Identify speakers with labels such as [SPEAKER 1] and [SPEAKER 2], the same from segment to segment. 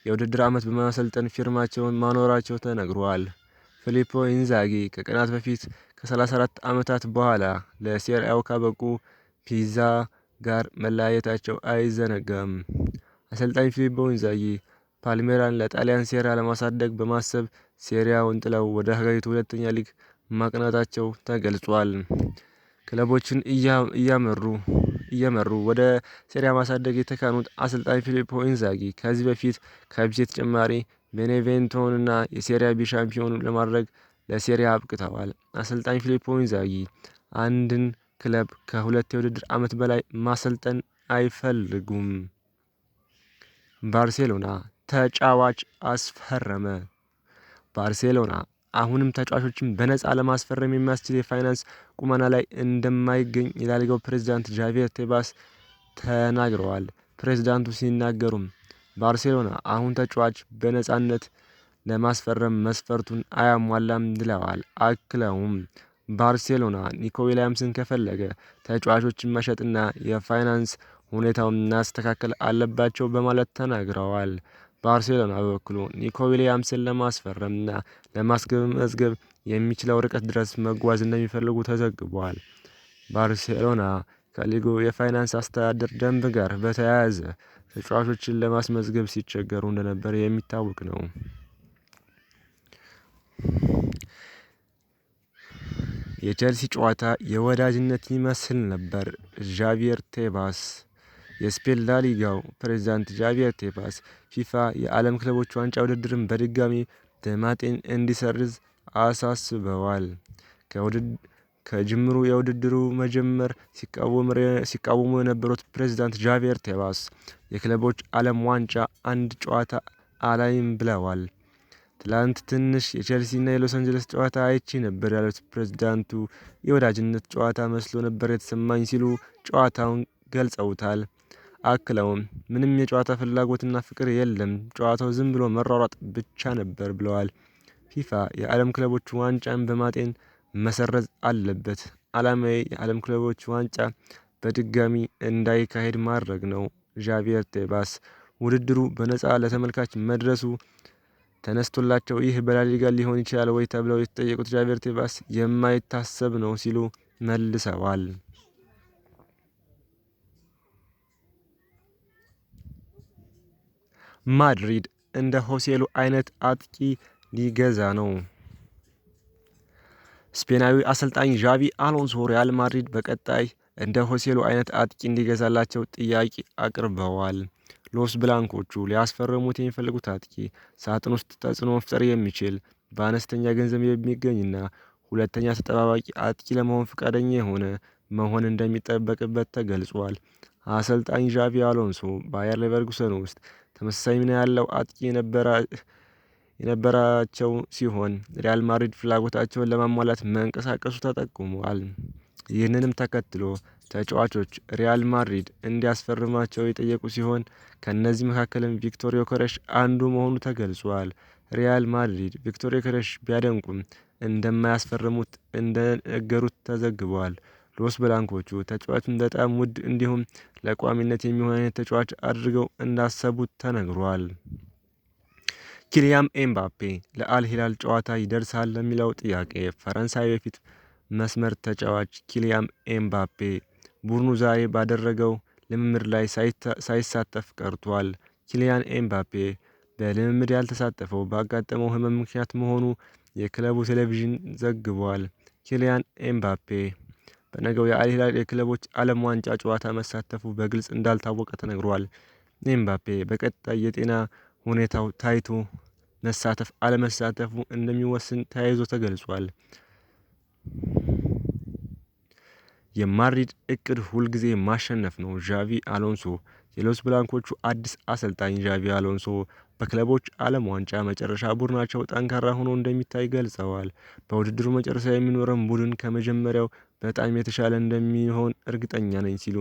[SPEAKER 1] የውድድር ዓመት በማሰልጠን ፊርማቸውን ማኖራቸው ተነግሯል። ፊሊፖ ኢንዛጊ ከቀናት በፊት ከ34 ዓመታት በኋላ ለሴሪአው ካበቁ ፒዛ ጋር መለያየታቸው አይዘነጋም። አሰልጣኝ ፊሊፖ ኢንዛጊ ፓልሜራን ለጣሊያን ሴሪያ ለማሳደግ በማሰብ ሴሪያውን ጥለው ወደ ሀገሪቱ ሁለተኛ ሊግ ማቅናታቸው ተገልጿል። ክለቦችን እየመሩ ወደ ሴሪያ ማሳደግ የተካኑት አሰልጣኝ ፊሊፖ ኢንዛጊ ከዚህ በፊት ከፒሲ ተጨማሪ ቤኔቬንቶንና የሴሪያ ቢ ሻምፒዮን ለማድረግ ለሴሪያ አብቅተዋል። አሰልጣኝ ፊሊፖ ኢንዛጊ አንድን ክለብ ከ2 የውድድር ዓመት በላይ ማሰልጠን አይፈልጉም። ባርሴሎና ተጫዋች አስፈረመ። ባርሴሎና አሁንም ተጫዋቾችን በነፃ ለማስፈረም የሚያስችል የፋይናንስ ቁመና ላይ እንደማይገኝ የላሊጋው ፕሬዝዳንት ዣቪየር ቴባስ ተናግረዋል። ፕሬዝዳንቱ ሲናገሩም ባርሴሎና አሁን ተጫዋች በነፃነት ለማስፈረም መስፈርቱን አያሟላም ብለዋል። አክለውም ባርሴሎና ኒኮ ዊሊያምስን ከፈለገ ተጫዋቾችን መሸጥና የፋይናንስ ሁኔታውን ማስተካከል አለባቸው በማለት ተናግረዋል። ባርሴሎና በበኩሉ ኒኮ ዊሊያምስን ለማስፈረምና ለማስመዝገብ የሚችለው ርቀት ድረስ መጓዝ እንደሚፈልጉ ተዘግቧል። ባርሴሎና ከሊጉ የፋይናንስ አስተዳደር ደንብ ጋር በተያያዘ ተጫዋቾችን ለማስመዝገብ ሲቸገሩ እንደነበር የሚታወቅ ነው። የቼልሲ ጨዋታ የወዳጅነት ይመስል ነበር። ዣቪየር ቴባስ የስፔን ላሊጋው ፕሬዝዳንት ዣቪየር ቴባስ ፊፋ የዓለም ክለቦች ዋንጫ ውድድርን በድጋሚ በማጤን እንዲሰርዝ አሳስበዋል። ከጅምሩ የውድድሩ መጀመር ሲቃወሙ የነበሩት ፕሬዝዳንት ዣቪየር ቴባስ የክለቦች ዓለም ዋንጫ አንድ ጨዋታ አላይም ብለዋል። ትላንት ትንሽ የቼልሲና የሎስ አንጀለስ ጨዋታ አይቼ ነበር ያሉት ፕሬዝዳንቱ የወዳጅነት ጨዋታ መስሎ ነበር የተሰማኝ ሲሉ ጨዋታውን ገልጸውታል። አክለውም ምንም የጨዋታ ፍላጎትና ፍቅር የለም፣ ጨዋታው ዝም ብሎ መሯሯጥ ብቻ ነበር ብለዋል። ፊፋ የዓለም ክለቦች ዋንጫን በማጤን መሰረዝ አለበት። ዓላማዬ የዓለም ክለቦች ዋንጫ በድጋሚ እንዳይካሄድ ማድረግ ነው። ዣቪየር ቴባስ ውድድሩ በነፃ ለተመልካች መድረሱ ተነስቶላቸው ይህ በላሊጋ ሊሆን ይችላል ወይ ተብለው የተጠየቁት ዣቪየር ቴባስ የማይታሰብ ነው ሲሉ መልሰዋል። ማድሪድ እንደ ሆሴሉ አይነት አጥቂ ሊገዛ ነው። ስፔናዊ አሰልጣኝ ዣቪ አሎንሶ ሪያል ማድሪድ በቀጣይ እንደ ሆሴሉ አይነት አጥቂ እንዲገዛላቸው ጥያቄ አቅርበዋል። ሎስ ብላንኮቹ ሊያስፈርሙት የሚፈልጉት አጥቂ ሳጥን ውስጥ ተጽዕኖ መፍጠር የሚችል፣ በአነስተኛ ገንዘብ የሚገኝና ሁለተኛ ተጠባባቂ አጥቂ ለመሆን ፈቃደኛ የሆነ መሆን እንደሚጠበቅበት ተገልጿል። አሰልጣኝ ዣቪ አሎንሶ ባየር ሌቨርኩሰን ውስጥ ተመሳሳይ ሚና ያለው አጥቂ የነበራቸው ሲሆን ሪያል ማድሪድ ፍላጎታቸውን ለማሟላት መንቀሳቀሱ ተጠቁሟል። ይህንንም ተከትሎ ተጫዋቾች ሪያል ማድሪድ እንዲያስፈርማቸው የጠየቁ ሲሆን ከእነዚህ መካከልም ቪክቶር ዮከረስ አንዱ መሆኑ ተገልጿል። ሪያል ማድሪድ ቪክቶር ዮከረስ ቢያደንቁም እንደማያስፈርሙት እንደነገሩት ተዘግቧል። ሎስ ብላንኮቹ ተጫዋቹን በጣም ውድ እንዲሁም ለቋሚነት የሚሆን አይነት ተጫዋች አድርገው እንዳሰቡት ተነግሯል። ኪሊያም ኤምባፔ ለአል ሂላል ጨዋታ ይደርሳል ለሚለው ጥያቄ ፈረንሳይ በፊት መስመር ተጫዋች ኪሊያም ኤምባፔ ቡድኑ ዛሬ ባደረገው ልምምድ ላይ ሳይሳተፍ ቀርቷል። ኪሊያን ኤምባፔ በልምምድ ያልተሳተፈው ባጋጠመው ሕመም ምክንያት መሆኑ የክለቡ ቴሌቪዥን ዘግቧል። ኪሊያን ኤምባፔ በነገው የአል ሂላል የክለቦች ዓለም ዋንጫ ጨዋታ መሳተፉ በግልጽ እንዳልታወቀ ተነግሯል። ኤምባፔ በቀጣይ የጤና ሁኔታው ታይቶ መሳተፍ አለመሳተፉ እንደሚወስን ተያይዞ ተገልጿል። የማድሪድ እቅድ ሁልጊዜ ማሸነፍ ነው። ዣቪ አሎንሶ የሎስ ብላንኮቹ አዲስ አሰልጣኝ ዣቪ አሎንሶ በክለቦች ዓለም ዋንጫ መጨረሻ ቡድናቸው ጠንካራ ሆኖ እንደሚታይ ገልጸዋል። በውድድሩ መጨረሻ የሚኖረን ቡድን ከመጀመሪያው በጣም የተሻለ እንደሚሆን እርግጠኛ ነኝ ሲሉ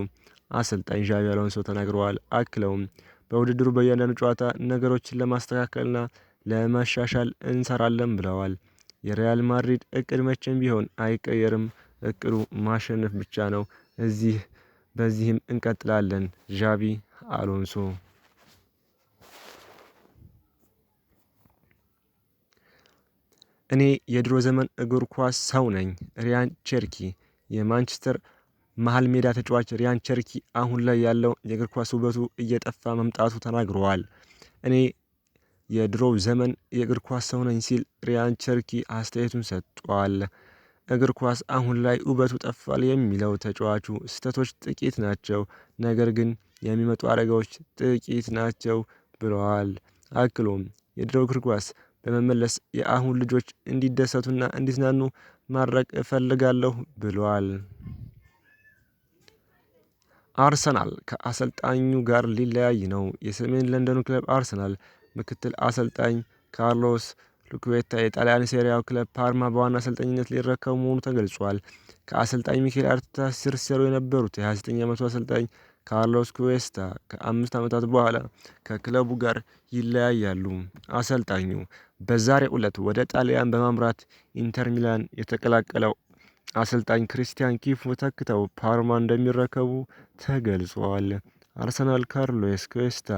[SPEAKER 1] አሰልጣኝ ዣቪ አሎንሶ ተናግረዋል። አክለውም በውድድሩ በእያንዳንዱ ጨዋታ ነገሮችን ለማስተካከልና ለማሻሻል እንሰራለን ብለዋል። የሪያል ማድሪድ እቅድ መቼም ቢሆን አይቀየርም። እቅዱ ማሸነፍ ብቻ ነው። እዚህ በዚህም እንቀጥላለን። ዣቪ አሎንሶ። እኔ የድሮ ዘመን እግር ኳስ ሰው ነኝ። ሪያን ቼርኪ። የማንቸስተር መሀል ሜዳ ተጫዋች ሪያን ቸርኪ አሁን ላይ ያለው የእግር ኳስ ውበቱ እየጠፋ መምጣቱ ተናግረዋል። እኔ የድሮው ዘመን የእግር ኳስ ሰው ነኝ ሲል ሪያን ቸርኪ አስተያየቱን ሰጥቷል። እግር ኳስ አሁን ላይ ውበቱ ጠፋል የሚለው ተጫዋቹ ስህተቶች ጥቂት ናቸው፣ ነገር ግን የሚመጡ አደጋዎች ጥቂት ናቸው ብለዋል። አክሎም የድሮ እግር ኳስ በመመለስ የአሁን ልጆች እንዲደሰቱና እንዲዝናኑ ማድረግ እፈልጋለሁ ብለዋል። አርሰናል ከአሰልጣኙ ጋር ሊለያይ ነው። የሰሜን ለንደኑ ክለብ አርሰናል ምክትል አሰልጣኝ ካርሎስ ሉኩዌታ የጣሊያን ሴሪያው ክለብ ፓርማ በዋና አሰልጣኝነት ሊረከቡ መሆኑ ተገልጿል። ከአሰልጣኝ ሚኬል አርቴታ ስር ሲሰሩ የነበሩት የ29 ዓመቱ አሰልጣኝ ካርሎስ ኩዌስታ ከ5 ዓመታት በኋላ ከክለቡ ጋር ይለያያሉ። አሰልጣኙ በዛሬው ዕለት ወደ ጣሊያን በማምራት ኢንተር ሚላን የተቀላቀለው አሰልጣኝ ክሪስቲያን ኪፉ ተክተው ፓርማ እንደሚረከቡ ተገልጿል። አርሰናል ካርሎስ ኩዌስታ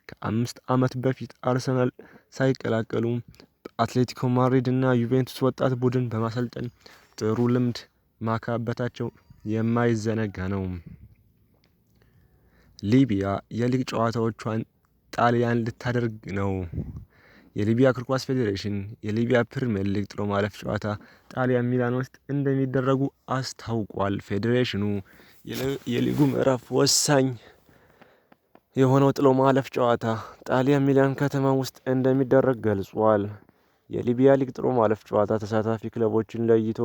[SPEAKER 1] ከ5 ዓመት በፊት አርሰናል ሳይቀላቀሉ በአትሌቲኮ ማድሪድ እና ዩቬንቱስ ወጣት ቡድን በማሰልጠን ጥሩ ልምድ ማካበታቸው የማይዘነጋ ነው። ሊቢያ የሊግ ጨዋታዎቿን ጣሊያን ልታደርግ ነው። የሊቢያ እግር ኳስ ፌዴሬሽን የሊቢያ ፕሪሚየር ሊግ ጥሎ ማለፍ ጨዋታ ጣሊያን ሚላን ውስጥ እንደሚደረጉ አስታውቋል። ፌዴሬሽኑ የሊጉ ምዕራፍ ወሳኝ የሆነው ጥሎ ማለፍ ጨዋታ ጣሊያን ሚላን ከተማ ውስጥ እንደሚደረግ ገልጿል። የሊቢያ ሊግ ጥሎ ማለፍ ጨዋታ ተሳታፊ ክለቦችን ለይቶ